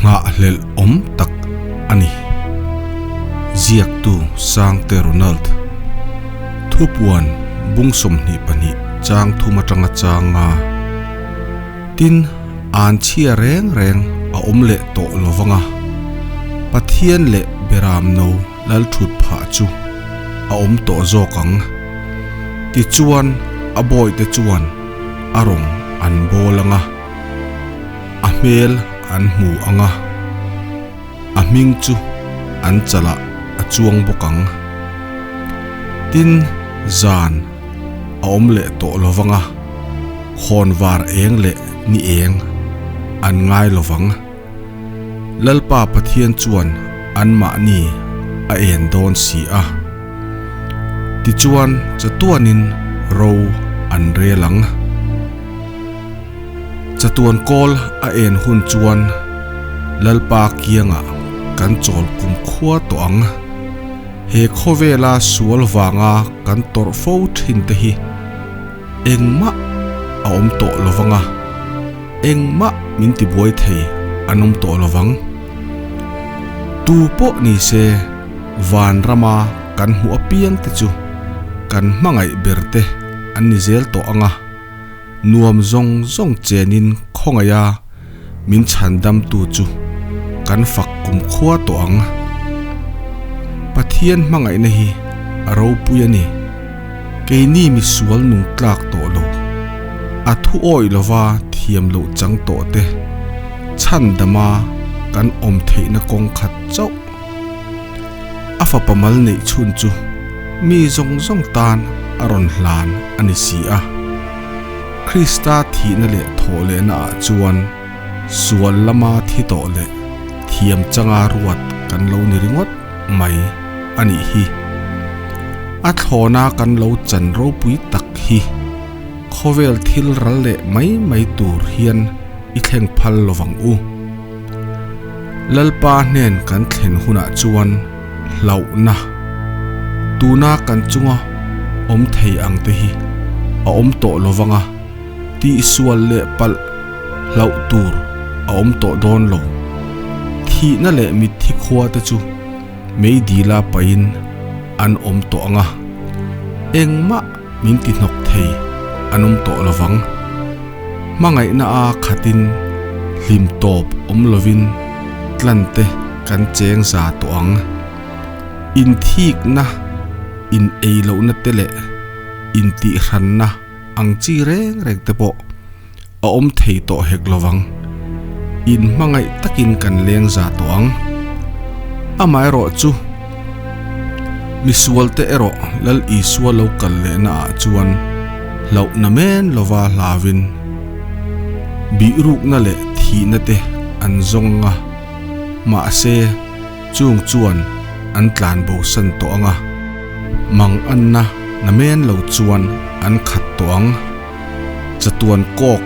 Nghahhlelh awm tak a ni. Ziaktu Sangte Ronald. Thupuan bung 22 chang thum atanga chang a. Tin, an chhia reng reng a awm leh tawh lovang a, Pathian leh Beramno lal thut phah chu a awm tawh zawk ang. Tichuan, a bawihte chuan a rawng an bawl ang a, a hmel an hmu ang a, a hming chu an chalah a chuang bawk ang. Tin, zan a awm leh tawh lo vang a, khawnvar eng leh ni eng an ngai lo vang. Lalpa Pathian chuan anmahni a en dawn si a. Tichuan chatuanin ro an rel ang. Chatuan kawl a en hun chuan Lalpa kiangah kan chawl kumkhua tawh ang. He khawvela sual vanga kan tawrh fo thin te hi engmah a awm tawh lo vang a, engmah min tibuai thei an awm tawh lo vang. Tu pawh ni se vanrama kan hmuh apiang te chu kan hmangaih ber te an ni zel tawh ang a. Nuam zawng zawng chenin khawngaiha min chhandamtu chu kan fak kumkhua tawh ang. Pathian hmangaihna hi a ropui a ni. Keini misual nung tlak tawh lo, a thu awih lova thiam loh chang tawh te chhandama kan awm theihna kawng khat chauh. A fapa mal neih chhun chu mi zawng zawng tan a rawn hlan a ni si a. Krista thihna leh thawhlehna ah chuan sual lama thi tawh leh thiam changa ruat kan lo ni ringawt mai a nih hi. A thlawna kan lo chan ropui tak hi khawvel thil ral leh mai mai tur hian i thleng phal lovang u. Lalpa hnen kan thlen hunah chuan hlauhna tuna kan chunga awm thei ang te hi a awm tawh lo vang a, tihsual leh palh hlauh tur a awm tawh dawn lo. Thihna leh mitthi khua te chu meidila pahin an awm tawh ang a, engmah min ti hnawk thei an awm tawh lo vang. Hmangaihna a khatin hlim tawp awm lovin tlan te kan cheng za tawh ang. Inthikna, in ei lohna te leh intihhranna ang chi reng reng te pawh a awm thei tawh hek lo vang. In hmangaih takin kan leng za tawh ang. Amaherawh chu misual te erawh Lal Isua lo kal lehna ah chuan hlauhna men lova hlavin bihrukna leh thihna te an zawng ang a, mahse chung chuan an tlan bosan tawh ang a, mang anna na men lo chuan an khat tawh ang. Chatuan kawk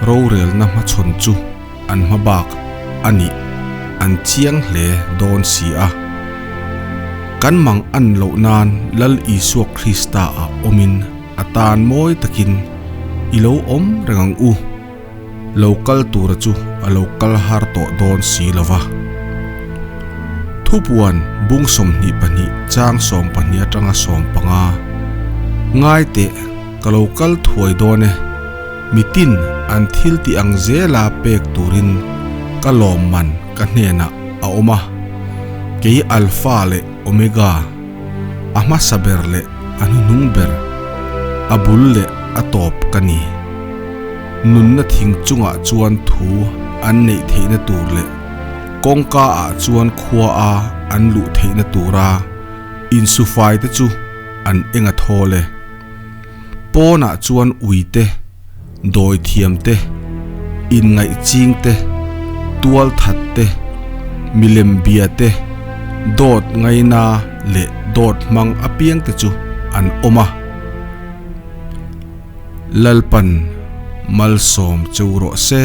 rorelna hmachhawn chu an hma bak a nih an chiang hle dawn si a. Kan mang an loh nan Lal Isua Krista ah awmin a tan mawi takin i lo awm reng ang u. Lo kal tura chu a lo kal har tawh dawn si lo va. Thupuan bung 22 chang 12 atanga 15 Ngai teh ka lo kal thuai dawn e, mitin an thil tih ang zela pek turin ka lawmman ka hnenah a awm a, kei Alpha leh Omega, a hmasa ber leh a hnuhnung ber, a bul leh a tawp ka ni. Nunna thing chungah chuan thu an neih theihna tur leh kawngka ah chuan khua a an luh theihna tura insufai te chu an eng a thawl e. Pawnah chuan ui te, dawi thiam te, inngaih ching te, tual that te, milem bia te, dawt ngaina leh dawt hmang apiang te chu an awm a. Lalpan malsawm cheu rawh se.